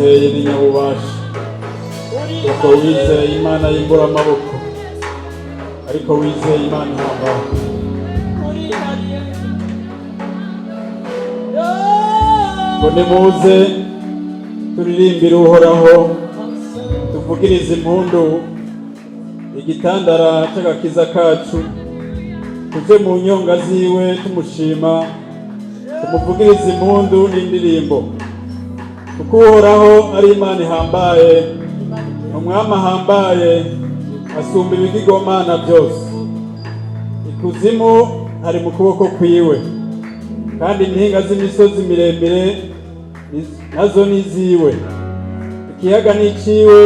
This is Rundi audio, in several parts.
Wizeye ni nyabubasha, ntabwo wizeye Imana y'imburamaboko, ariko wizeye Imana ihambaye. Ngo nimuze turirimbire Uhoraho, tuvugirize impundu igitandara c'agakiza kacu, tuje mu nyonga ziwe tumushima, tumuvugirize impundu n'indirimbo, kuko Uhoraho ari Imana ihambaye, umwami ahambaye, asumba ibigirwamana byose. Ikuzimu hari mu kuboko kwiwe, kandi impinga z'imisozi miremire nazo ni iziwe. Ikiyaga ni iciwe,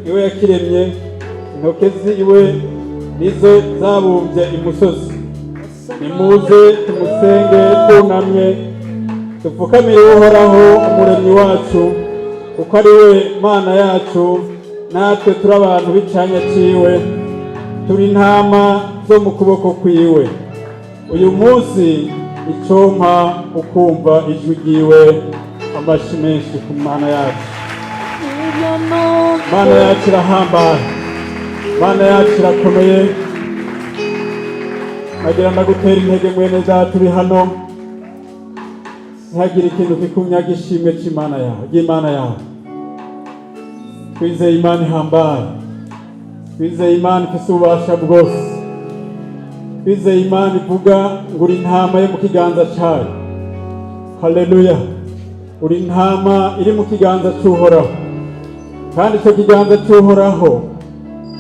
niwe yakiremye, intoke ziwe nizo zabumbye imusozi. Nimuze tumusenge twunamye, dupfukamire Uhoraho Umuremyi wacu, kuko ari we Mana yacu, natwe turi abantu b'icanya ciwe, turi intama zo mu kuboko kwiwe. Uyu munsi icompa ukumva ijwi ryiwe. Amashi menshi ku Mana yacu. Mana yacu irahambaye, Mana yacu irakomeye. Nagira ndagutera intege, mwene data uri hano, ntihagire ikintu kikunyaga ishimwe c'Imana yawe, ry'Imana yawe. Twizeye Imana ihambaye, twizeye Imana ifise ububasha bwose, twizeye Imana ivuga ngo uri intama yo mu kiganza cayo. Haleluya! Uri intama iri mu kiganza c'Uhoraho, kandi ico kiganza c'Uhoraho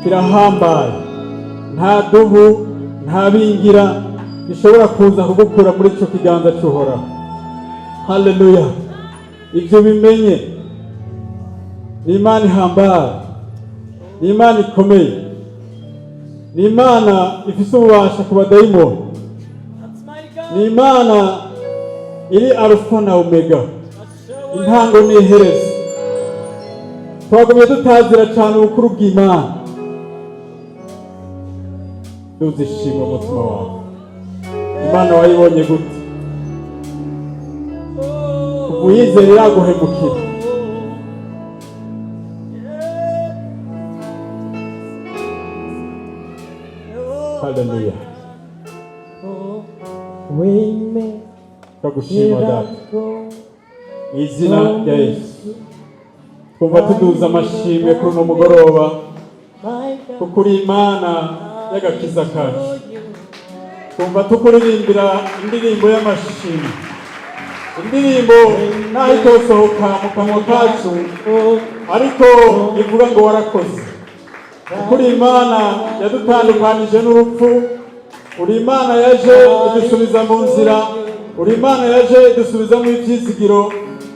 kirahambaye. Nta dubu, nta bingira bishobora kuza kugukura muri ico kiganza c'Uhoraho. Haleluya! Ibyo bimenye, ni Imana ihambaye, ni Imana ikomeye, ni Imana ifise ububasha ku badayimoni, ni Imana iri Alufa na Omega, intango n'iherezo. Twagumye dutazira cyane ubukuru bw'Imana. Duze ishimwe umutima wawe. Imana wayibonye gute? Kuva uyizera iraguhemukira? Haleluya! Turagushima Data, mu izina rya Yesu. Twumva tuduza amashimwe kuri uno mugoroba, kuko uri Imana y'agakiza kacu. Twumva tukuririmbira indirimbo y'amashimwe, indirimbo naho itosohoka mu kanwa kacu, ariko ivuga ngo warakoze, kuko uri Imana yadutandukanije n'urupfu, uri Imana yaje idusubiza mu nzira, uri Imana yaje idusubiza mu ibyizigiro,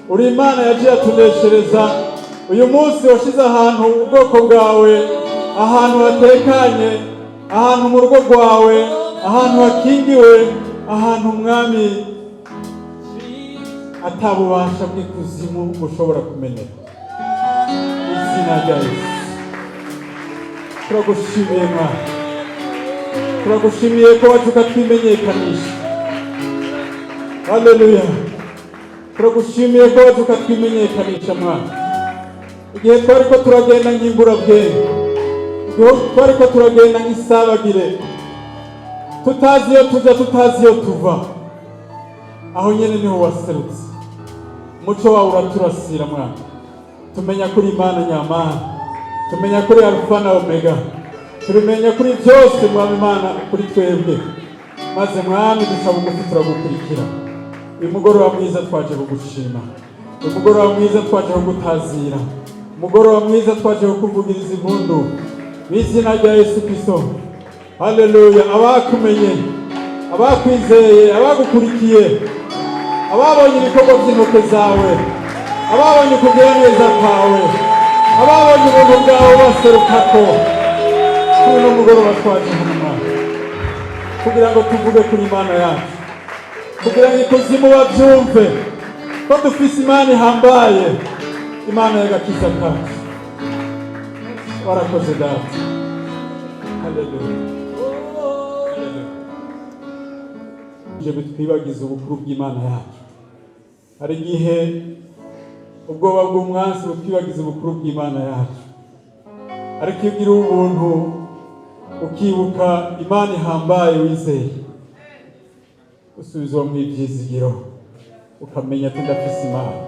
uri Imana yaje yatuneshereza. Uyu munsi washyize ahantu ubwoko bwawe, ahantu hatekanye, ahantu mu rugo rwawe, ahantu hakingiwe, ahantu umwami atabubasha bw'ikuzimu bushobora kumeneka. Izina rya Yesu, turagushimiye Mwana, turagushimiye ko wacu ukatwimenyekanisha. Haleluya! Turagushimiye ko wacu ukatwimenyekanisha, Mwana. Igihe twari ko turagenda nk'imburabwenge, igihe twari ko turagenda nk'isabagire, tutazi iyo tujya, tutazi iyo tuva, aho nyine niho waserutse, umuco wawe uraturasira, Mwana. Tumenya kuri Imana nyamana, tumenya kuri Alufa na Omega, turimenya kuri byose, Mwami Imana, kuri twebwe. Maze Mwami, duca bugufi turagukurikira. Uyu mugoroba mwiza twaje kugushima, uyu mugoroba mwiza twaje kugutazira, umugoroba mwiza twaje kukuvugiriza impundu mu izina rya Yesu Kristo. Haleluya! Abakumenye, abakwizeye, abagukurikiye, ababonye ibikorwa by'intoke zawe, ababonye ukugira neza kwawe, ababonye ubuntu bwawe baserukako, kuri uno mugoroba twaje hano, Mwana, kugira ngo tuvuge kuri Imana yacu, kugira ngo ikuzimu babyumve ko dufise Imana ihambaye, Imana y'agakiza kacu. Warakoze Data. Haleluya! Haleluya! Ibyo bitwibagiza ubukuru bw'Imana yacu. Hari igihe Ubwoba bw'umwansi butwibagiza ubukuru bw'Imana yacu. Ariko iyo ugira ubuntu ukibuka Imana ihambaye wizeye, usubizwa mu ibyizigiro, ukamenya ati ndafise Imana.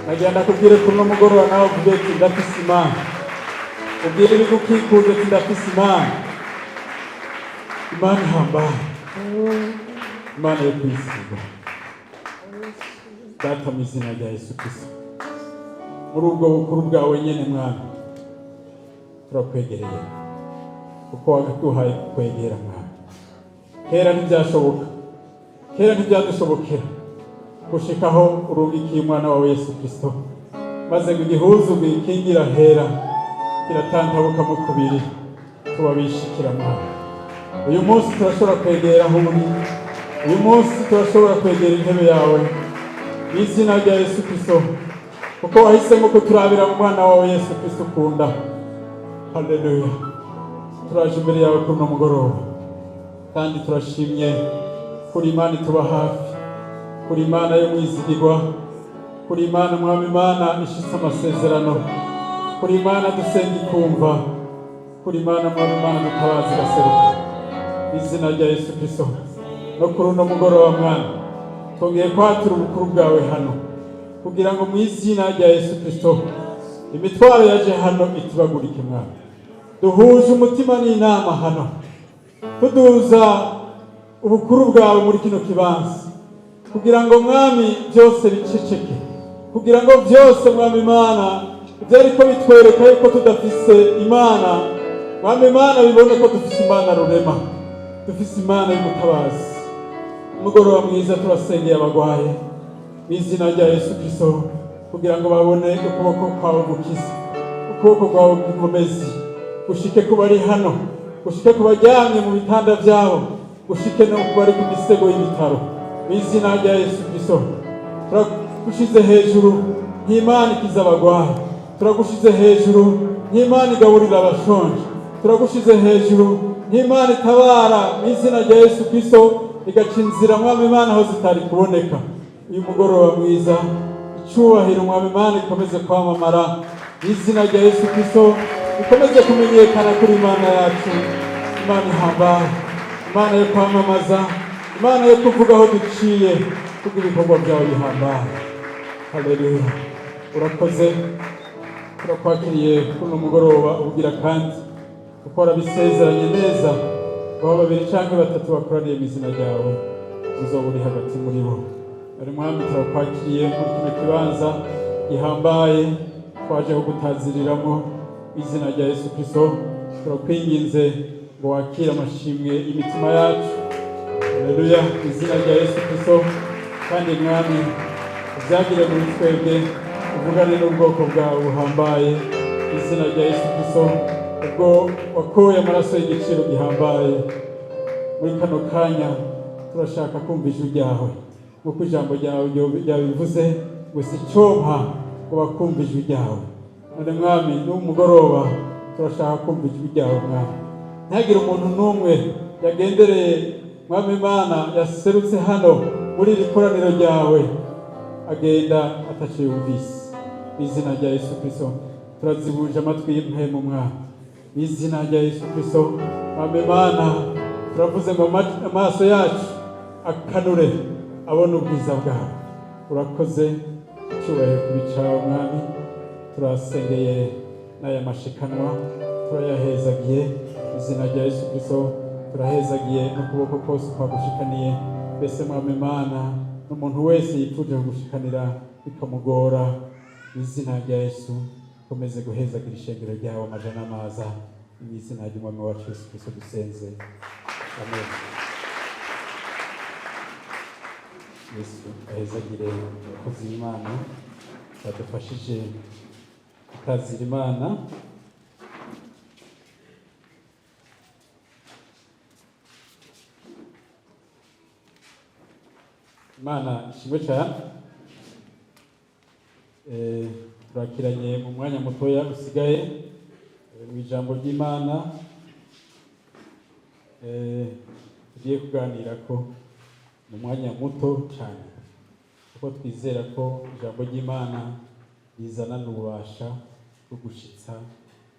Nagira ndakubwire kuri uno mugoroba, nawe uvuge ati ndafise Imana. Ubwire ibigukikuje ati ndafise Imana, Imana ihambaye, Imana yo kwizigirwa. Data, mu izina rya Yesu Kristo, muri ubwo bukuru bwawe nyene, Mwami, turakwegereye kuko wagaduhaye kukwegera. Mwami, kera ntibyashoboka, kera ntibyadushobokera gushikaho urungikiye umwana wawe Yesu Kristo, maze ngo igihuzu gikingira hera kiratantabuka mu kubiri, tubabishikira. Mwami, uyu munsi turashobora kwegera aho uri, uyu munsi turashobora kwegera intebe yawe mu izina rya Yesu Kristo, kuko wahisemo kuturabira mu mwana wawe Yesu Kristo ukunda. Haleluya! Turaje imbere yawe kuri uno mugoroba, kandi turashimye kuri Imana ituba hafi, kuri Imana yo mwizigirwa, kuri Imana, Mwami Imana ishitse amasezerano, kuri Imana dusenga ikumva, kuri Imana, Mwami Imana, dutabaza igaseruka, mu izina rya Yesu Kristo. No kuri uno mugoroba, Mwana, twongeye kwatura ubukuru bwawe hano, kugira ngo mu izina rya Yesu Kristo imitwaro yaje hano itibagurike. Mwana, duhuje umutima n'inama hano, tuduza ubukuru bwawe muri kino kibanza, kugira ngo, Mwami, byose biceceke, kugira ngo byose, Mwami Imana, ibyariko bitwereka yuko tudafise Imana, Mwami Imana, bibone ko dufise Imana rurema, dufise Imana y'umutabazi. Umugoroba mwiza, turasengeye abagwaye mu izina rya Yesu Kristo, kugira ngo babone ukuboko kwawe gukiza, ukuboko kwawe kw'inkomezi gushike ku bari hano, gushike ku baryamye mu bitanda byabo, gushike no ku bari ku misego y'ibitaro, mu izina rya Yesu Kristo. Turagushize hejuru nk'Imana ikiza abagwayi, turagushize hejuru nk'Imana igaburira abashonje, turagushize hejuru nk'Imana itabara mu izina rya Yesu Kristo, igaca inzira, Mwami Imana, aho zitari kuboneka. Uyu mugoroba mwiza, icyubahiro, Mwami Imana, ikomeze kwamamara mu izina rya Yesu Kristo, ikomeze kumenyekana kuri Imana yacu, Imana ihambaye, Imana yo kwamamaza, Imana yo kuvuga aho duciye kubw'ibikorwa byawe bihambaye. Haleluya! Urakoze, turakwakiriye kuri uno mugoroba ubugira kandi, kuko warabisezeranye neza ngo aho babiri cyangwa batatu bakoraniye mu izina ryawe, uzoba uri hagati muri bo. Ari Mwami, turakwakiriye muri kino kibanza gihambaye twaje kugutaziriramo mu izina rya Yesu Kristo. Turakwinginze ngo wakire amashimwe y'imitima yacu. Haleluya! Mu izina rya Yesu Kristo. Kandi Mwami, ubyagire muri twebwe, uvugane n'ubwoko bwawe buhambaye mu izina rya Yesu Kristo, ubwo wakoye amaraso y'igiciro gihambaye. Muri kano kanya turashaka kumva ijwi ryawe, nk'uko ijambo ryawe ryabivuze ngo si icyompa ngo bakumva ijwi ryawe. None Mwami, n'umugoroba turashaka kumva ijwi ryawe. Mwami, ntihagire umuntu n'umwe yagendereye, Mwami Imana, yaserutse hano muri iri koraniro ryawe agenda ataco yumvise. Mu izina rya Yesu Kristo, turazibuje amatwi y'impwemu, Mwami, mu izina rya Yesu Kristo. Mwami Imana, turavuze ngo amaso yacu akanure abone ubwiza bwawe. Urakoze, icyubahiro kubicawe. Mwami, turasengeye n'aya mashikanwa, turayahezagiye mu izina rya Yesu Kristo. Turahezagiye n'ukuboko kose kwagushikaniye. Mbese, Mwami Imana, n'umuntu wese yifuje kugushikanira bikamugora, mu izina rya Yesu, komeze guhezagira ishengero ryawe amajana n'amaza. Mu izina ry'Umwami wacu Yesu Kristo dusenze, amen. Yesu ahezagire abakozi b'Imana badufashije gutazira Imana. Imana ishimwe cyane. Turakiranye mu mwanya mutoya usigaye mu ijambo ry'Imana tugiye kuganira ko mu mwanya muto cyane. Kuko twizera ko ijambo ry'Imana rizanana ububasha bwo gushitsa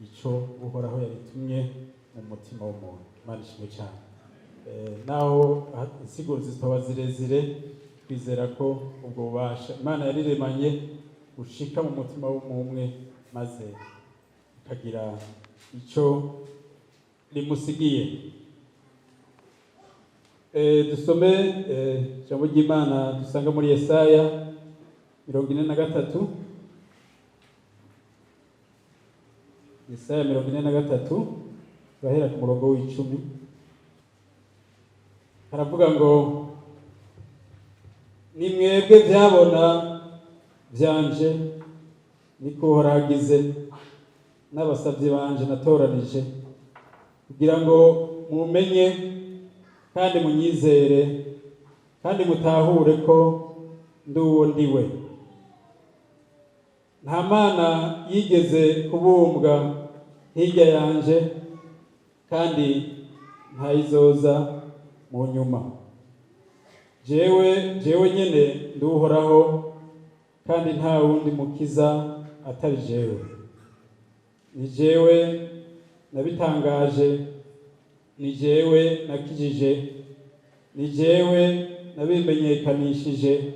ico Uhoraho yaritumye mu mutima w'umuntu. Imana ishimwe cyane. Naho insiguro zitaba zirezire, twizera ko ubwo bubasha Imana yariremanye bushika mu mutima w'umwe, maze ikagira ico rimusigiye. Dusome ijambo ry'Imana dusanga muri Yesaya 43. Yesaya 43, turahera ku murongo w'10. Haravuga ngo: "Ni mwebwe vyabona vyanje, niko Uhoraho agize, n'abasavyi banje natoranije, kugira ngo mumenye kandi munyizere kandi mutahure ko ndi uwo ndiwe. Nta mana yigeze kubumbwa hirya yanje, kandi ntayizoza mu nyuma. Jewe, jewe nyene ndi Uhoraho, kandi nta wundi mukiza atari jewe. Ni jewe nabitangaje, ni jewe nakijije, ni jewe nabimenyekanishije,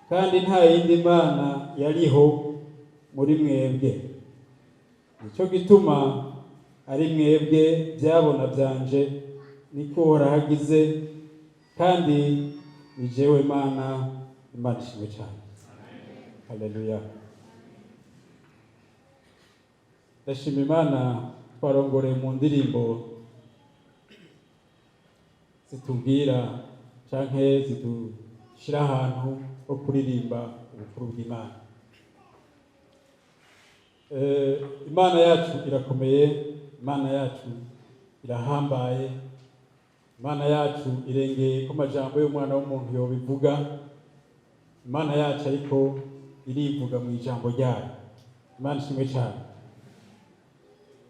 kandi nta yindi mana yariho muri mwebwe. Nico gituma ari mwebwe byabona byanje, niko Uhoraho agize, kandi ni jewe Mana." Imana ishimwe cyane. Haleluya. Ndashima Imana twarongoreye mu ndirimbo zitubwira canke zidushira ahantu ho kuririmba ubukuru bw'Imana. Imana yacu irakomeye, Imana yacu irahambaye, Imana yacu irengeye ko amajambo y'umwana w'umuntu yobivuga. Imana yacu ariko irivuga mu ijambo ryayo. Imana ishimwe cyane.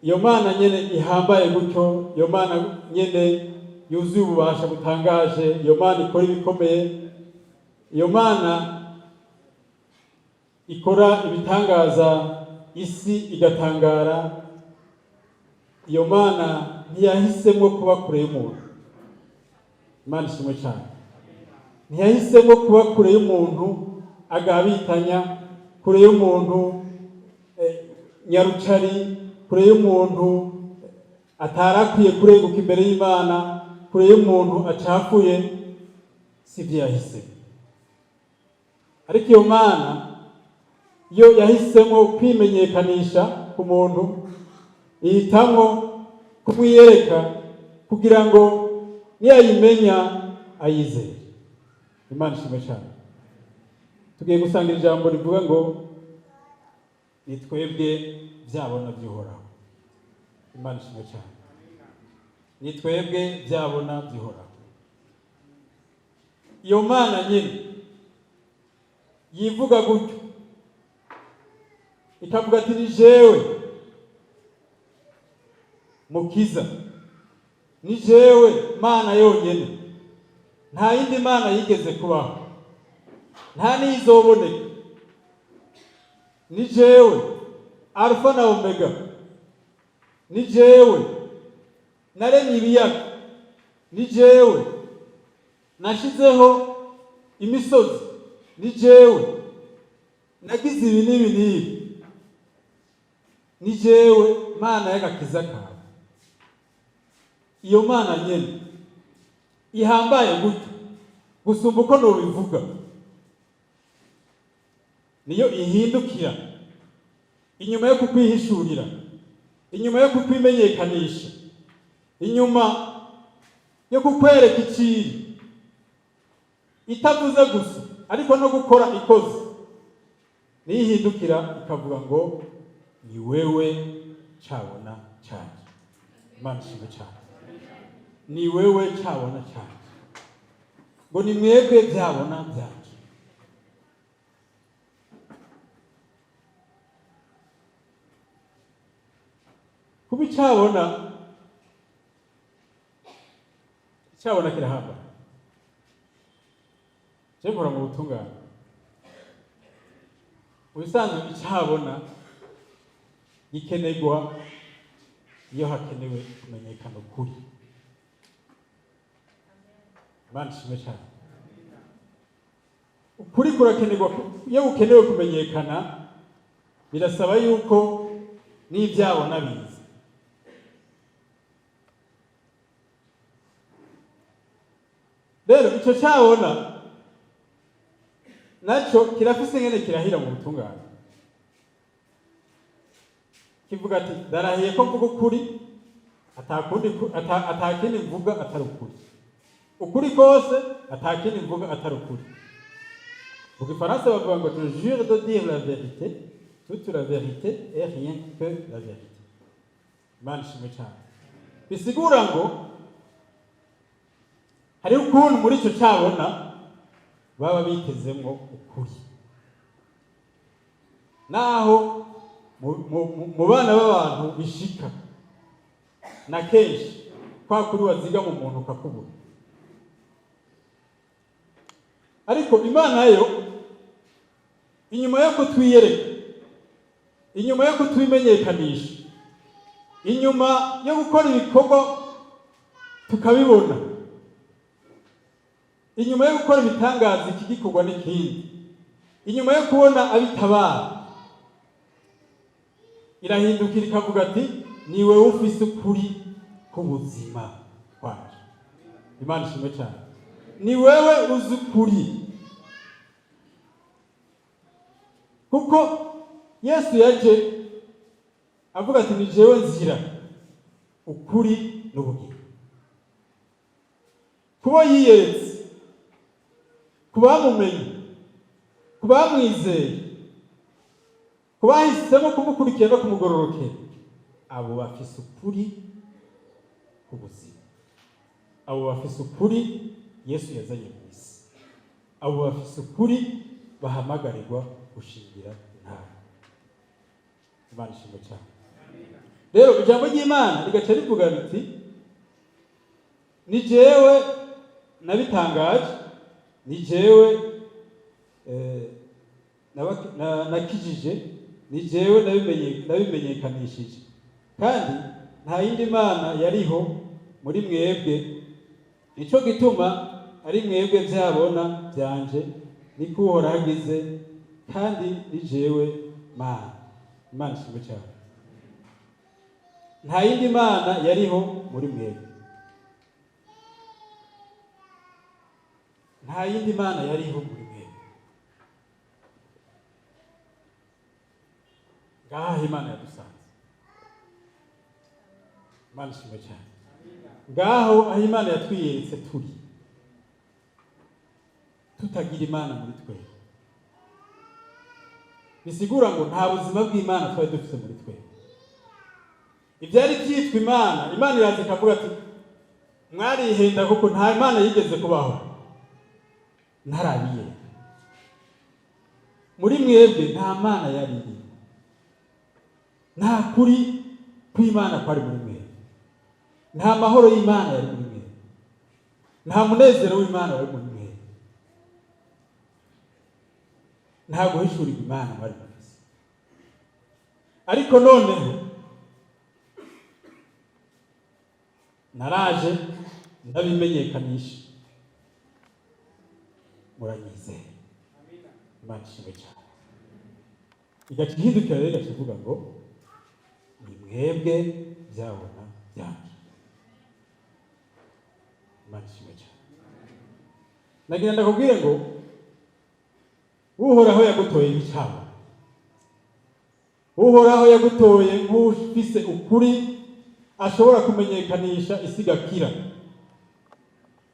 Iyo Mana nyene ihambaye gutyo, iyo Mana nyene yuzuye ububasha butangaje, iyo Mana ikora ibikomeye, iyo Mana ikora ibitangaza isi igatangara, iyo Mana ntiyahisemo kuba kure y'umuntu. Imana ishimwe cyane. Ntiyahisemo kuba kure y'umuntu agabitanya, kure y'umuntu nyarucari, kure y'umuntu atarakwiye kurenguka imbere y'Imana, kure y'umuntu acafuye. Sivyo yahisemo. Ariko iyo Mana yo yahisemo kwimenyekanisha ku muntu, ihitamwo kumwiyereka kugira ngo niyayimenya ayizere. Imana ishimwe cyane. Tugiye gusangira ijambo rivuga ngo: "Ni twebwe byabona by'Uhoraho." Imana ishimwe cyane. Ni twebwe byabona by'Uhoraho. Iyo Mana nyine yivuga gutyo, ikavuga ati: "Ni jewe mukiza, ni jewe Mana yonyene, nta yindi mana yigeze kubaho, nta n'izoboneka, ni jewe Alfa na Omega, ni jewe naremye ibiyaga, ni jewe nashizeho imisozi, ni jewe nagize ibi n'ibi n'ibi, ni jewe Mana y'agakiza kawe." Iyo Mana nyene ihambaye gutyo gusumba uko nobivuga, niyo ihindukira inyuma yo kukwihishurira, inyuma yo kukwimenyekanisha, inyuma yo kukwereka iciri, itavuze gusa ariko no gukora ikoze, niyo ihindukira ikavuga ngo: "Ni wewe cabona canje." Imana ishimwe cyane. "Ni wewe cabona canje." Ngo: "Ni mwebwe byabona byanje." Kuba icabona, icabona kirahamba. Je nkora mu butungane. Mu bisanzwe icabona gikenerwa iyo hakenewe kumenyekana ukuri. Imana ishimwe cyane. Ukuri kurakenerwa. Iyo gukenewe kumenyekana, birasaba yuko n'ibyabona biza. Rero icyo cyabona nacyo kirafise ingene kirahira mu butungane, kivuga ati: "Ndarahiye ko mvuga ukuri, atakundi atakindi mvuga atari ukuri, ukuri kose, atakindi mvuga atari ukuri." Mu gifaransa bavuga ngo: "Je jure de dire la vérité, toute la vérité et rien que la vérité." Imana ishimwe cyane. Bisigura ngo hariho ukuntu muri icyo cyabona baba bitezemwo ukuri, naho mu bana b'abantu bishika na kenshi kwa kuri waziga mu muntu ukakubura. Ariko Imana yo, inyuma yo kutwiyereka, inyuma yo kutwimenyekanisha, inyuma yo gukora ibikorwa tukabibona, inyuma yo gukora ibitangaza iki gikorwa n'ikindi, inyuma yo kubona abitabara, irahindukira ikavuga ati: "Ni wewe ufise ukuri k'ubuzima bwacu." Imana ishimwe cyane. Ni wewe uzi ukuri, kuko Yesu yaje avuga ati: "Ni jewe nzira, ukuri n'ubugingo." Kubo yiyeretse, ku bamumenye, ku bamwizeye, ku bahisemo kumukurikira no kumugororokera, abo bafise ukuri k'ubuzima, abo bafise ukuri Yesu yazanye mu isi, abo bafise ukuri bahamagarirwa gushingira intara. Imana ishimwe cyane. Rero ijambo ry'Imana rigaca rivuga riti: "Ni jewe nabitangaje, ni jewe nakijije, ni jewe nabimenyekanishije, kandi nta yindi mana yariho muri mwebwe. Nico gituma ari mwebwe vyabona vyanje, niko Uhoraho agize, kandi ni jewe Mana." Imana ishimwe cyane. Nta yindi mana yariho muri mwebwe, nta yindi mana yariho muri mwebwe. Ngaha Imana yadusanze. Imana ishimwe cyane. Ngaho aho Imana yatwiyeretse turi tutagira Imana muri twebwe, bisigura ngo nta buzima bw'Imana twari dufite muri twebwe. Ibyari byitwa Imana, Imana iraza ikavuga ati: "Mwarihenda, kuko nta Imana yigeze kubaho ntarabiyereka. Muri mwebwe nta Mana yari iri, nta kuri kw'Imana kwari muri mwebwe, nta mahoro y'Imana yari muri mwebwe, nta munezero w'Imana wari muri mwebwe, nta guhishurirwa Imana mwari mufise. Ariko noneho naraje ndabimenyekanisha, muranyizera." Imana ishimwe cyane. Igaca ihindukira rero, igaca ivuga ngo: "Ni mwebwe byabona byanje." Imana ishimwe cyane. Nagira ndakubwire ngo Uhoraho yagutoye nk'icyabo, Uhoraho yagutoye nk'ufise ukuri ashobora kumenyekanisha isi igakira.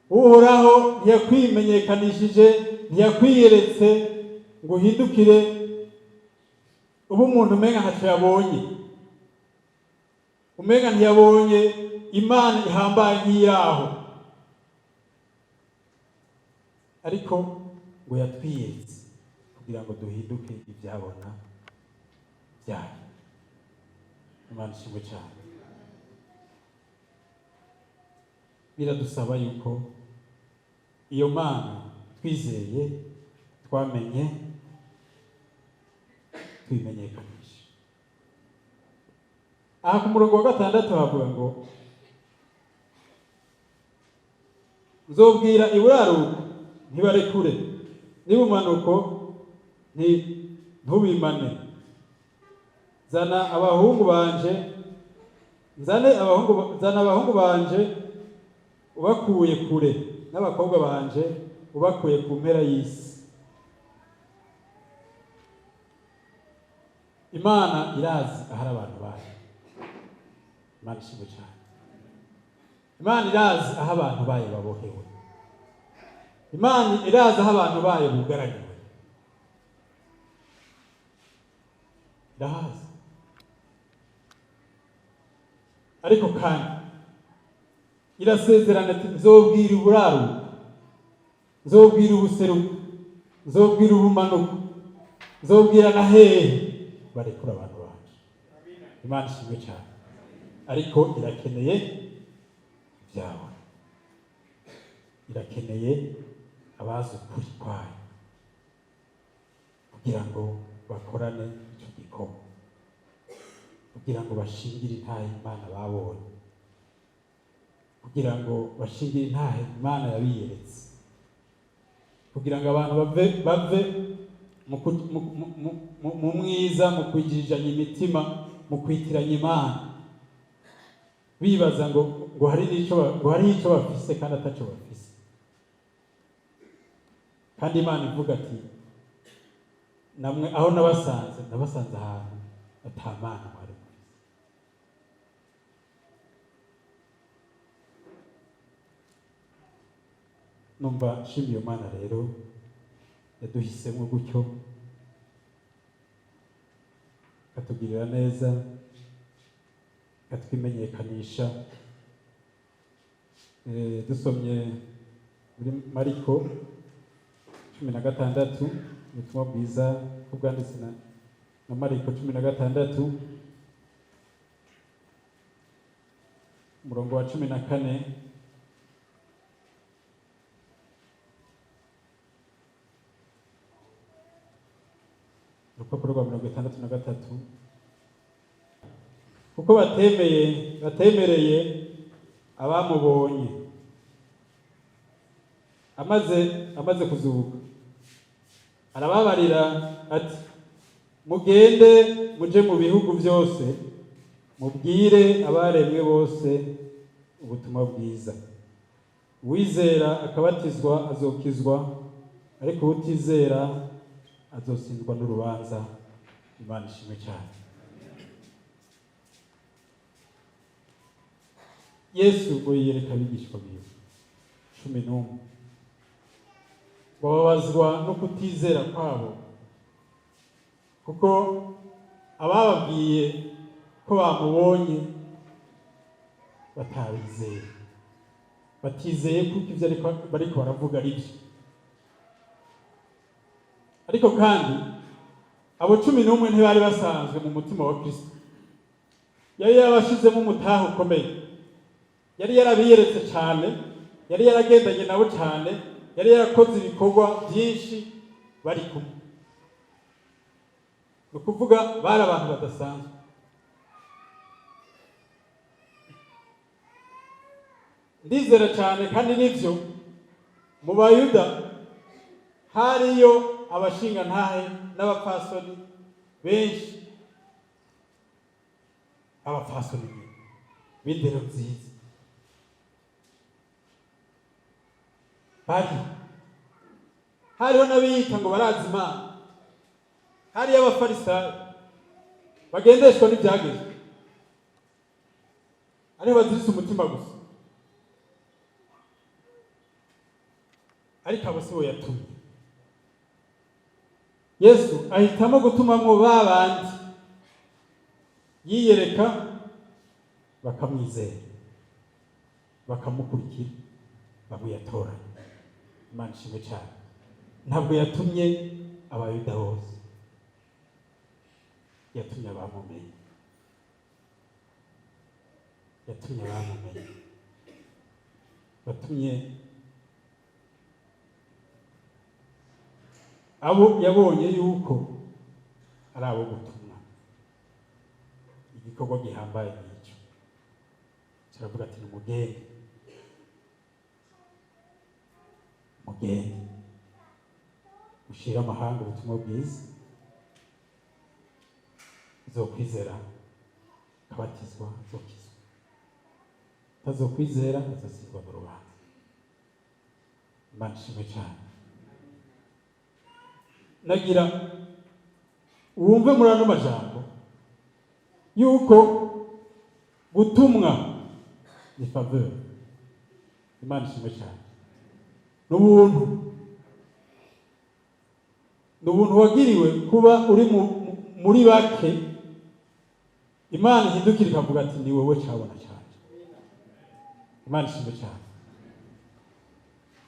Uhoraho ntiyakwimenyekanishije, ntiyakwiyeretse ngo uhindukire uba umuntu umenga ntacyo yabonye, umenga ntiyabonye Imana ihambaye nk'iyaho, ariko ngo yatwiyeretse kugira ngo duhinduke ibyabona byayo. Imana ishimwe cyane. Biradusaba yuko iyo Mana twizeye, twamenye, Twimenyekanishe. Aha ku murongo wa 6 havuga ngo nzobwira iburaruko ntibarekure, n'ibumanuko ntubimane, zana abahungu banje, zana abahungu banje ubakuye kure, n'abakobwa banje ubakuye ku mpera y'isi. Imana irazi ahari abantu bayo. Imana ishimwe cyane. Imana irazi aho abantu bayo babohewe. Imana irazi aho abantu bayo bugaraniwe. Irahazi. Ariko kandi irasezerana ati nzobwira uburaruko, nzobwira ubuseruko, nzobwira ubumanuko, nzobwira na hehe barekura abantu banje. Imana ishimwe cyane. Ariko irakeneye ibyawe, irakeneye abazi ukuri kwayo kugira ngo bakorane icyo gikorwa, kugira ngo bashingire intahe Imana babonye, kugira ngo bashingire intahe Imana yabiyeretse, kugira ngo abantu bave mu mwiza, mu kwigirijanya imitima, mu kwitiranya Imana, bibaza ngo hari n'ico ngo hari ico bafise kandi ataco bafise. Kandi Imana ivuga ati namwe aho nabasanze, nabasanze ahantu ata Mana mwari mufise. Numva nshimiye Imana rero yaduhisemo gutyo, ikatugirira neza, ikatwimenyekanisha. Dusomye muri Mariko 16, ubutumwa bwiza bwanditse na Mariko 16, umurongo wa 14. Urupapuro rwa 63. Kuko batemereye abamubonye amaze kuzuka, arababarira ati mugende muje mu bihugu byose mubwire abaremwe bose ubutumwa bwiza. Uwizera akabatizwa azokizwa, ariko utizera azotsindwa n'urubanza. Imana ishimwe cyane. Yesu ngo yiyereka abigishwa biwe 11, bababazwa no kutizera kwabo, kuko abababwiye ko bamubonye batabizeye, batizeye kuko ivyo bariko baravuga ari byo. Ariko kandi abo 11 ntibari basanzwe mu mutima wa Kristo. Yari yarabashizemo umutahe ukomeye, yari yarabiyeretse cyane, yari yaragendanye nabo cyane, yari yarakoze ibikorwa byinshi bari kumwe. Ni ukuvuga bari abantu badasanzwe. Ndizera cyane kandi nivyo, mu Bayuda hariyo abashingantahe n'abapfasoni benshi, abapfasoni b'indero nziza bari hariho n'abiyita ngo barazi Imana, hariyo abafarisayo bagendeshwa n'ibyagezwe, ariho baziritse umutima gusa. Ariko abo si bo yatumye. Yesu ahitamo gutumamwo ba bandi yiyereka bakamwizera, bakamukurikira, bamuyatoranya. Imana ishimwe cyane. Ntabwo yatumye Abayuda bose, yatumye abamumenye, yatumye abamumenye, yatumye abo yabonye yuko Ari abo gutumwa igikorwa gihambaye nk'icyo. Kiravuga ati: "Nimugende, mugende mushire amahanga ubutumwa bwiza. Uzokwizera akabatizwa azokizwa, utazokwizera azotsindwa mu rubanza." Imana ishimwe cyane. Nagira wumve muri ano majambo yuko gutumwa ni faveur. Imana ishimwe cyane. N'ubuntu, ni ubuntu wagiriwe kuba uri muri bake Imana ihindukira ikavuga ati: "Ni wowe cyabona cyane." Imana ishimwe cyane.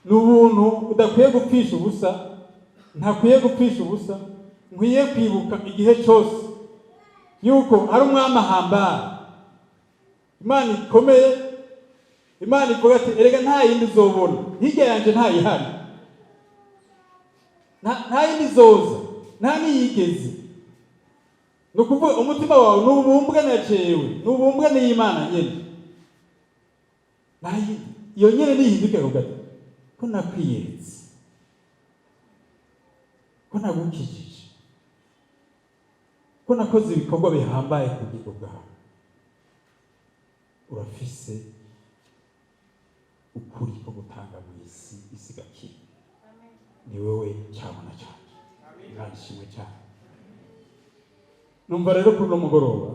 Ni ubuntu udakwiye gupfisha ubusa, ntakwiye gupfisha ubusa. Nkwiye kwibuka igihe cyose yuko hari umwami ahambaye, Imana ikomeye, Imana ivuga ati: "Erega nta yindi uzobona hirya yanje, ntayihari, nta yindi izoza, nta n'iyigeze." Ni ukuvuga umutima wawe nubumbwe na jewe, nubumbwe n'Imana nyene, nta yindi. Iyo nyene nihinduke ikavuga ati: "Ko nakwiyeretse, ko nagukijije, ko nakoze ibikorwa bihambaye ku bugingo bwawe, urafise ukuri ko gutanga mu isi, isi igakira. Ni wowe cyabona cyane." Imana ishimwe cyane. Numva rero kuri uno mugoroba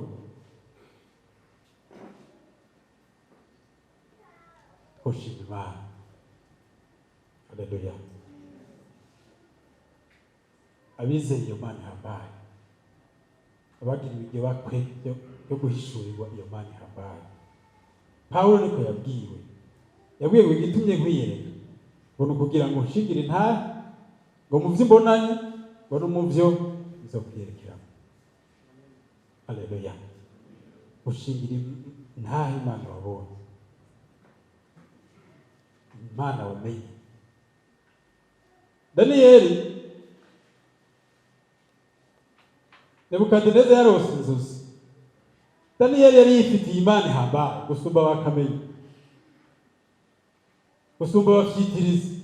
twoshima Imana. Haleluya! Abizeye iyo Mana ihambaye, abagiriwe iryo bakwe ryo guhishurirwa iyo Mana ihambaye. Pawulo niko yabwiwe, yabwiwe ngo: "Igitumye nkwiyereka ngo ni ukugira ngo nshingire intahe ngo mu byo mbonanye, ngo no mu byo nzokwiyerekeramo." Haleluya! Gushingira intahe Imana wabonye, Imana wamenye. Daniyeli, Nebukadineza yarose inzozi. Daniyeli yari yifitiye Imana ihambaye gusumba bakamenya, gusumba abafyitirizi,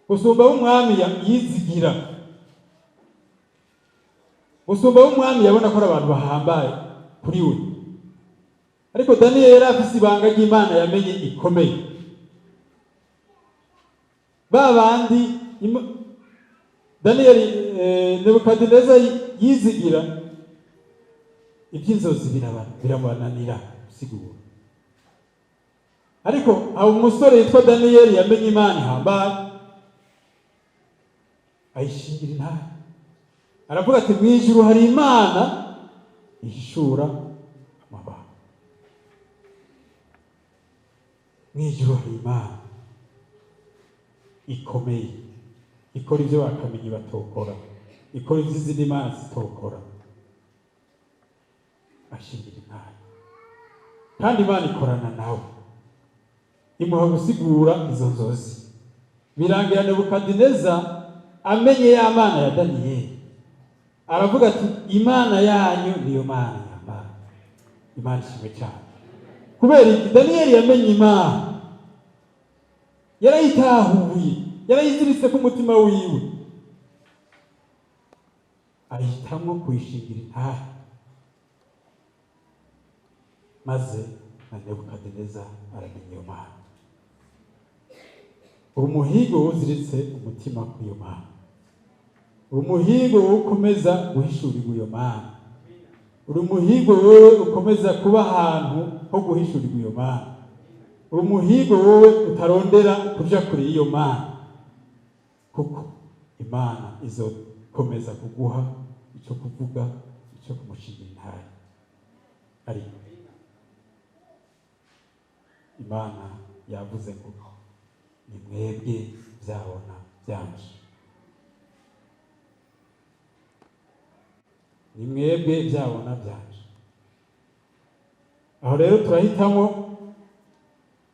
gusumba ab'umwami yizigira, gusumba ab'umwami yabona ko ari abantu bahambaye kuri we. Ariko Daniyeli yari afise ibanga ry'Imana yamenye ikomeye. Ba bandi Daniyeli, Nebukadineza yizigira, iby'inzozi birabananira gusigura. Ariko abo umusore yitwa Daniyeli yamenye Imana ihambaye, ayishingira intahe, aravuga ati: "Mu ijuru hari Imana ihishura amabanga. Mu ijuru hari Imana ikomeye, ikora ibyo bakamenyi batokora, ikora ibyo izindi mana zitokora." Ashingira intahe, kandi Imana ikorana nawe, imuha gusigura izo nzozi. Birangira Nebukadineza amenye ya Mana ya Daniyeli, aravuga ati: "Imana yanyu niyo Mana nyamana." Imana ishimwe cyane. Kubera iki? Daniyeli yamenye Imana, yarayitahuye, yarayiziritse ku mutima wiwe, ahitamwo kuyishingira intahe, maze na Nebukadineza aramenya iyo Mana. Uri umuhigo wuziritse umutima ku iyo Mana, uri umuhigo wowe ukomeza guhishurirwa iyo Mana, uri umuhigo wowe ukomeza kuba ahantu ho guhishurirwa iyo Mana, uri umuhigo wowe utarondera kuja kure y'iyo Mana, kuko Imana izokomeza kuguha icyo kuvuga, icyo kumushingira intahe. Ariko Imana yavuze ngo: "Ni mwebwe byabona byanje, ni mwebwe byabona byanje." Aho rero turahitamo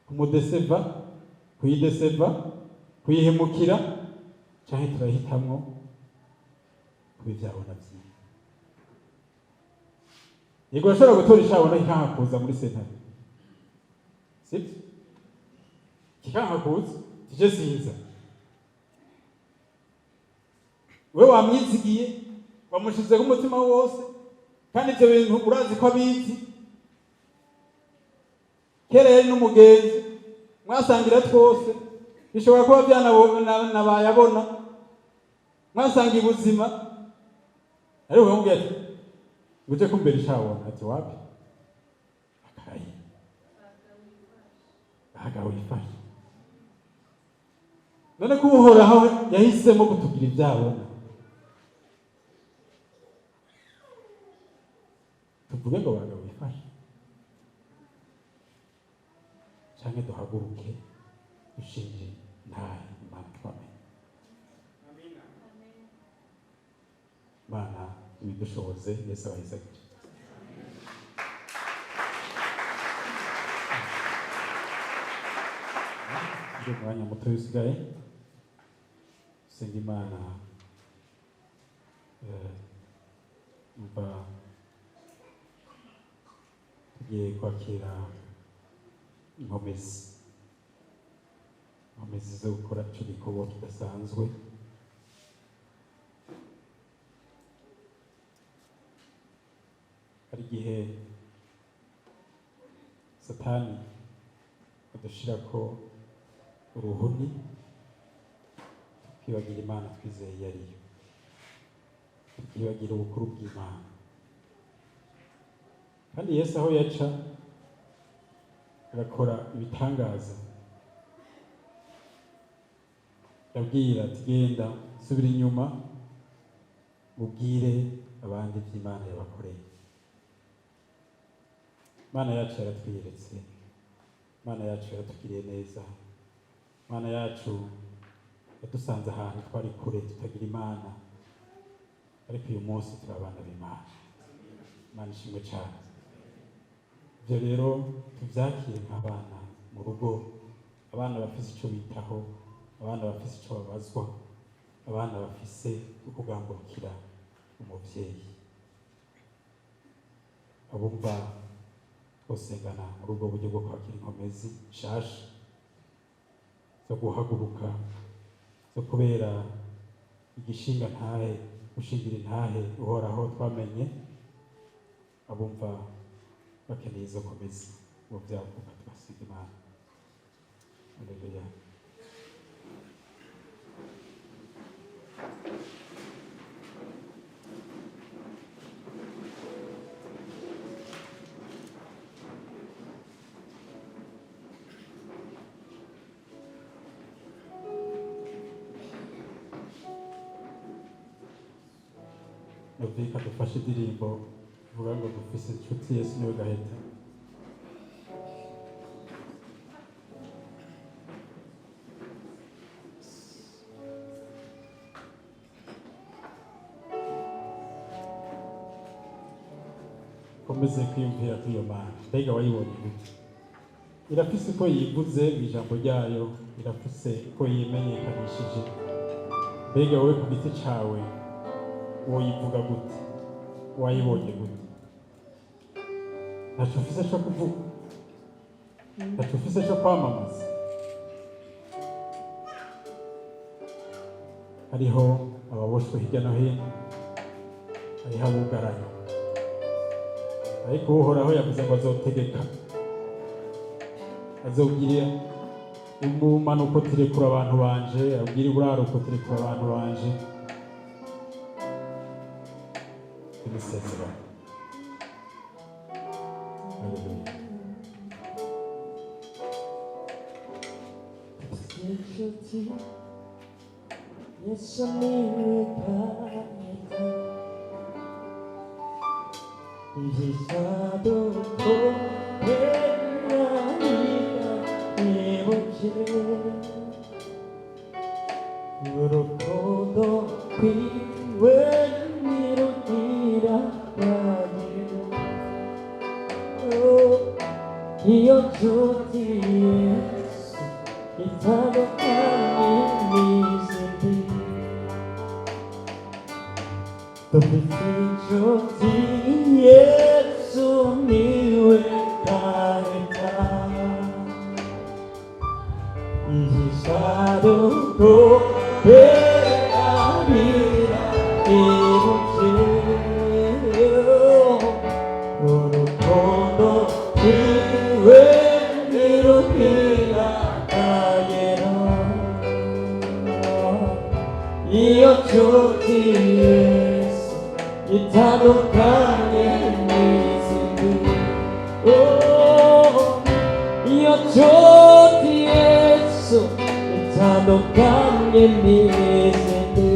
kumudeseva, kuyideseva, kuyihemukira, cyangwa turahitamo kuba ibyabona byiwe. Yego, urashobora gutora icabona kikanka kuza muri sentare, sibyo? Kikanka kuza, tije sinza. We wamwizigiye, wamushizeho umutima wose, kandi ibyo bintu urazi ko abizi. Kera yari n'umugenzi, mwasangira twose, bishobora kuba byanabayabona, mwasangiye ubuzima, ariko ukamubwira ati uje kumbera icabona, ati wapi, akaraye baga wifashe. None ko Uhoraho yahisemo kutugira ibyabona, tuvuge ngo baga wifashe, canke duhaguruke dushingire ntahe Imana twamenye? Imana ibidushoboze. Yesu abahezagire. Ndi umwanya muto usigaye, senga Imana. Mva tugiye kwakira inkomezi zo gukora ico gikorwa kidasanzwe. Hari igihe Satani adushirako uruhuni, tukibagira Imana twizeye iyo ariyo, tukibagira ubukuru bw'Imana. Kandi Yesu aho yaca agakora ibitangaza, yabwira ati: "Genda, subira inyuma, ubwire abandi iby'Imana yabakoreye." Imana yacu yaratwiyeretse, Imana yacu yaratugiriye neza, Imana yacu yadusanze ahantu twari kure tutagira Imana, ariko uyu munsi turi abana b'Imana. Imana ishimwe cyane. Ibyo rero tubyakire nk'abana mu rugo, abana bafise icyo bitaho, abana bafise icyo babazwa, abana bafise ukugambukira umubyeyi. Abumva twosengana muri ubwo buryo bwo kwakira inkomezi nshasha zo guhaguruka, zo kubera igishinga ntahe, gushingira intahe Uhoraho twamenye. Abumva bakeneye izo nkomezi ngo byavuga, tugasenga Imana. Haleluya. Novika, dufashe indirimbo ivuga ngo dufise inshuti, Yesu niwe gaheta. Komeze kwiyumvira kuri iyo Mana. Mbega wayibonye gute? Irafise uko yivuze mu ijambo ryayo, irafise uko yimenyekanishije. Mbega wowe ku giti cawe woyivuga gute? Wayibonye gute? Ntaco ufise co kuvuga, ntaco ufise co kwamamaza. Hariho ababoshwe hirya no hino, hariho abugaranye, ariko Uhoraho yavuze ngo azotegeka, azobwira umumanuko tirekura abantu banje, abwira iburaruko tirekura abantu banje. Imisezerano. Haleluya. Inshuti, Yesu niwe gahita, ibyiza dukorera bibuke urukundo rwiwe ntirugira rwagira. Iyo nshuti Yesu itandukanye n'izindi. Dufite inshuti Yesu. 고백하리라. 이곳이 urukundo rwiwe ntirugiragera. Iyo nshuti Yesu itandukanye n'izindi. Oh, iyo nshuti Yesu itandukanye n'izindi.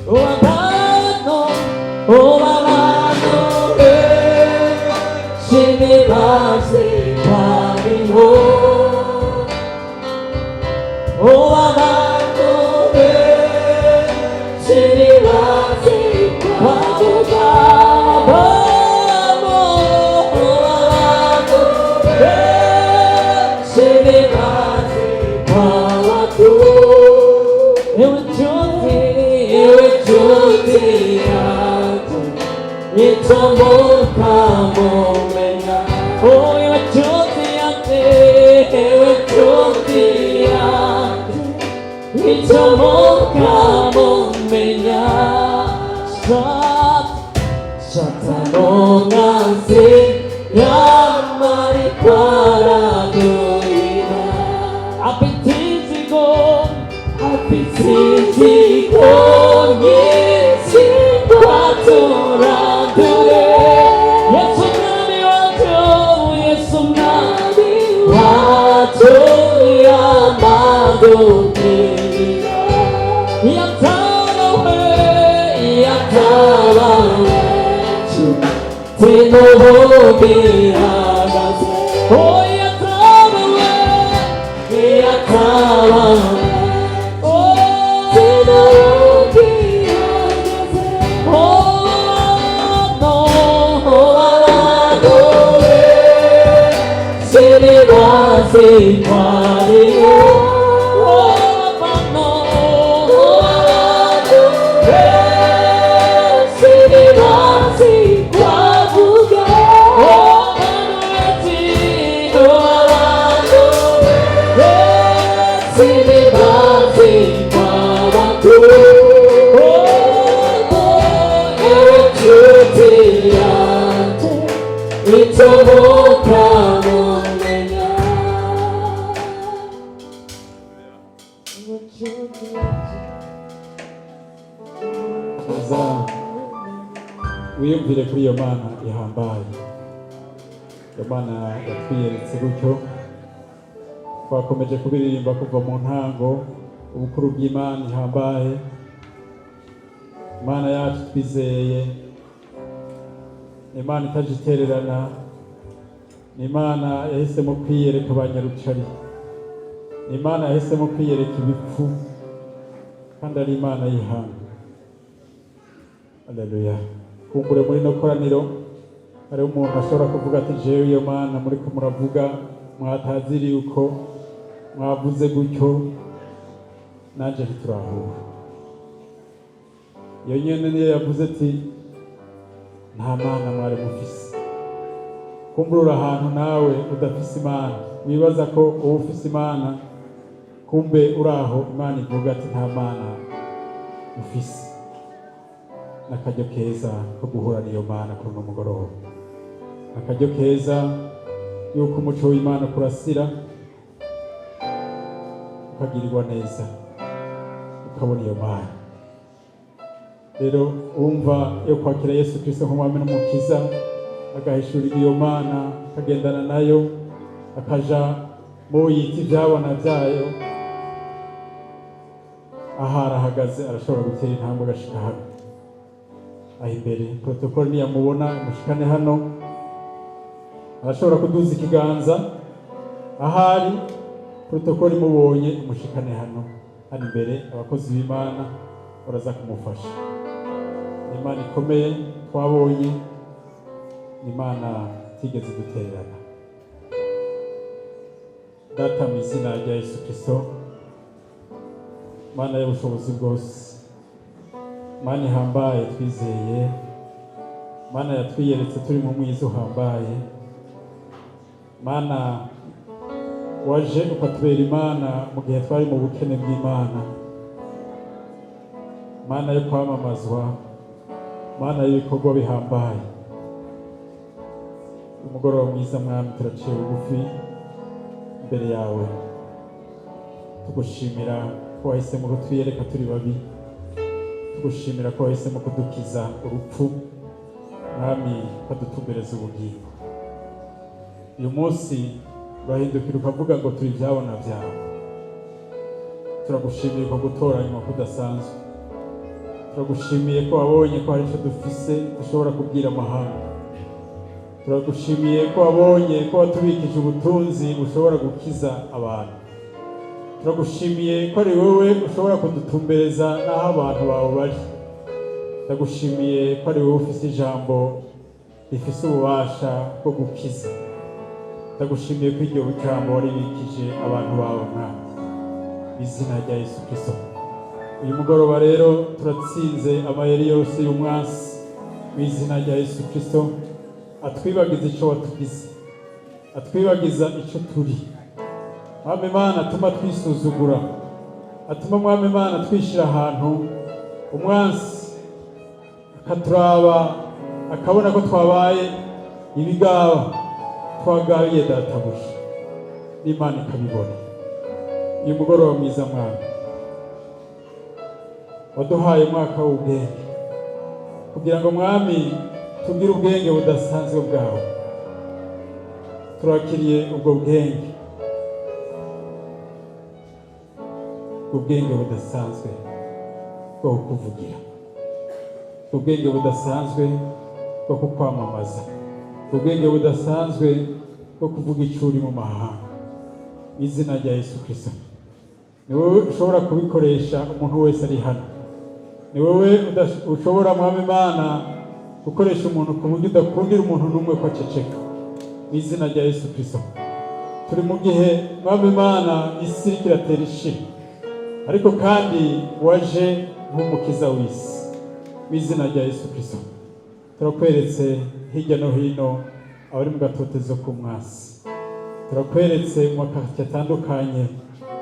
Abantu, abantu benshi ntibazi ko ariho. Abantu benshi ntibazi ko abantu, abantu benshi ntibazi ko ewe nshuti, ewe nshuti yanjye, icyo mukamumenya. Oh, ewe nshuti yanjye, ewe nshuti yanjye, icyo mukamumenya. Satani umwanzi yamariko araduhira, afite inzigo, afite inzigo nyinshi ngo aturandure. Yesu mwami wacu, Yesu mwami wacu, yamadubwira yatabawe, yatabawe tinubugihagaze. Oh, yatabawe, yatabawe. Oh, tinubugihagaze. Oh, no, abantu sinibazi ko ariho. Oh, abantu, abantu sinibazi ko avuga. Oh, abantu benshi, abantu benshi ntibazi ko abantu. Oh, ewe nshuti yanjye, icyo mukamumenya. Ewe nshuti yanjye. Uza wiyumvire kuri iyo Mana ihambaye, iyo Mana yatwiyeretse gutyo. Twakomeje kubiririmba kuva mu ntango, ubukuru bw'Imana ihambaye, Imana yacu twizeye. Ni Imana itajitererana, ni Imana yahisemo kwiyereka abanyarucari, ni Imana yahisemo kwiyereka ibipfu, kandi ari Imana y'ihanga. Aleluya! Kumbure muri no koraniro hariho umuntu ashobora kuvuga ati: "Jewe iyo Mana muri ko muravuga, mwataziriye uko mwavuze gutyo, nanje ntiturahura." Iyo nyene niyo yavuze ati: "Nta Mana mwari mufise." Kumbura uri ahantu nawe udafise Imana, wibaza ko uba ufise Imana, kumbe uri aho Imana ivuga ati: "Nta Mana ufise." N'akaryo keza ko guhura n'iyo Mana kuri uno mugoroba, akaryo keza yuko umuco w'Imana kurasira, ukagirirwa neza, ukabona iyo Mana. Rero wumva yo kwakira Yesu Kristo nk'umwami n'umukiza, agahishurira iyo Mana, akagendana nayo, akaja mu yita ibyabona byayo, aho arahagaze arashobora gutera intambwe agashika hano aho imbere. Protocole niyamubona imushikane hano. Arashobora kuduza ikiganza ahari, protocole imubonye imushikane hano hano imbere. Abakozi b'Imana baraza kumufasha. Ni Imana ikomeye twabonye, ni Imana itigeze dutererana. Data, mu izina rya Yesu Kristo, Mana y'ubushobozi bwose, Mana ihambaye twizeye, Mana yatwiyeretse turi mu mwiza uhambaye, Mana Waje ukatubera Imana mu gihe twari mu bukene bw'Imana, Mana yo kwamamazwa, Mana y'ibikorwa bihambaye. Umugoroba mwiza, Mwami, turaciye bugufi imbere yawe, tugushimira ko wahisemo kutwiyereka turi babi, tugushimira ko wahisemo kudukiza urupfu, Mwami, ukadutumbereza ubugingo. Uyu munsi urahindukira ukavuga ngo turi ibyabona byawe. Turagushimiye ko gutoranywa kudasanzwe. Turagushimiye ko wabonye ko hari icyo dufise dushobora kubwira amahanga. Turagushimiye ko wabonye ko watubikije ubutunzi bushobora gukiza abantu. Turagushimiye ko ari wowe ushobora kudutumbereza n'aho abantu bawe bari. Ndagushimiye ko ari wowe ufise ijambo rifise ububasha bwo gukiza. Ndagushimiye ko iryo jambo waribikije abantu bawe, Mwami, izina rya Yesu Kristo. Uyu mugoroba rero turatsinze amayeri yose y'umwansi mu izina rya Yesu Kristo, atwibagiza icyo watugize, atwibagiza icyo turi. Mwami Imana, atuma twisuzugura, atuma, Mwami Imana, twishyira ahantu umwansi akaturaba akabona ko twabaye ibigaba, twagabiye databuja, n'Imana ikabibona. Uyu mugoroba mwiza, Mwami, waduhaye umwaka w'ubwenge kugira ngo, Mwami, tugire ubwenge budasanzwe bwawe. Turakiriye ubwo bwenge, ubwenge budasanzwe bwo kukuvugira, ubwenge budasanzwe bwo kukwamamaza, ubwenge budasanzwe bwo kuvuga icyo uri mu mahanga. Mu izina rya Yesu Kristo, ni wowe ushobora kubikoresha umuntu wese ari hano. Ni wowe ushobora, Mwami Imana, gukoresha umuntu ku buryo udakundira umuntu n'umwe ko aceceka. Mu izina rya Yesu Kristo, turi mu gihe, Mwami Imana, isi iriko iratera ishira, ariko kandi waje nk'umukiza w'isi. Mu izina rya Yesu Kristo, turakweretse hirya no hino abari mu gatotezo k'umwasi. Turakweretse mu makaritsiye atandukanye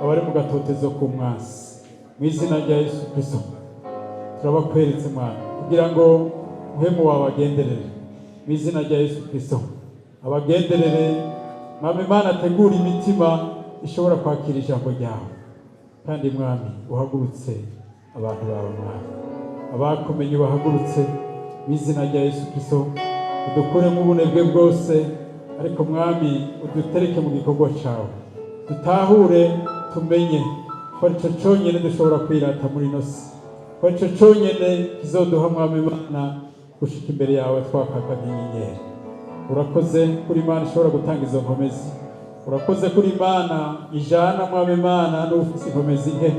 abari mu gatotezo k'umwasi. Mu izina rya Yesu Kristo, turabakweretse, Mwana, kugira ngo muhemu wawe agenderere. Mu izina rya Yesu Kristo, abagenderere, Mwami Imana, ategura imitima ishobora kwakira ijambo ryawe. Kandi, Mwami, uhagurutse abantu bawe, Mwami, abakumenye bahagurutse. Mu izina rya Yesu Kristo, udukuremo ubunebwe bwose, ariko, Mwami, udutereke mu gikorwa cyawe, dutahure, tumenye ko aricyo cyonyine dushobora kwirata muri ino si, ko aricyo cyonyine kizoduha, Mwami Imana, gushika imbere yawe twakaka nk'inyenyeri. Urakoze kuri Imana ishobora gutanga izo nkomezi. Urakoze kuri Imana ijana, Mwami Imana, n'ufise inkomezi nke.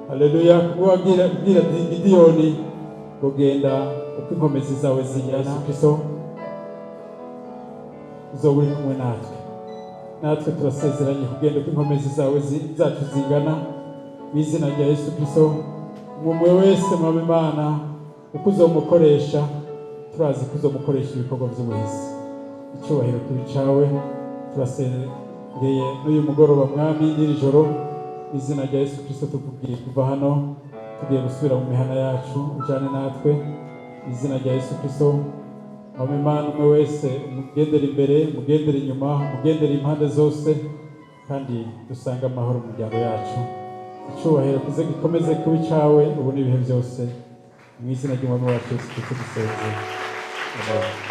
Haleluya! Kubwo wabwira ubwira Gidiyoni ngo genda uko inkomezi zawe zingana. Yesu Kristo, uzoba uri kumwe natwe. Natwe turasezeranye kugenda uko inkomezi zawe zacu zingana. Mu izina rya Yesu Kristo, umwe wese, Mwami Imana, uko uzomukoresha, turazi ko uzomukoresha ibikorwa by'ubuhizi. Icyubahiro kibe icawe. Turasengeye n'uyu mugoroba, Mwami, n'iri joro. Mu izina rya Yesu Kristo, tukubwiye kuva hano tugiye gusubira mu mihana yacu, ujane natwe. Mu izina rya Yesu Kristo, Mwami Imana, umwe wese umugendere imbere, umugendere inyuma, umugendere impande zose, kandi dusange amahoro mu miryango yacu. Icyubahiro kize gikomeze kuba icawe ubu n'ibihe byose. Mu izina ry'Umwami wacu Yesu Kristo dusenze, amen.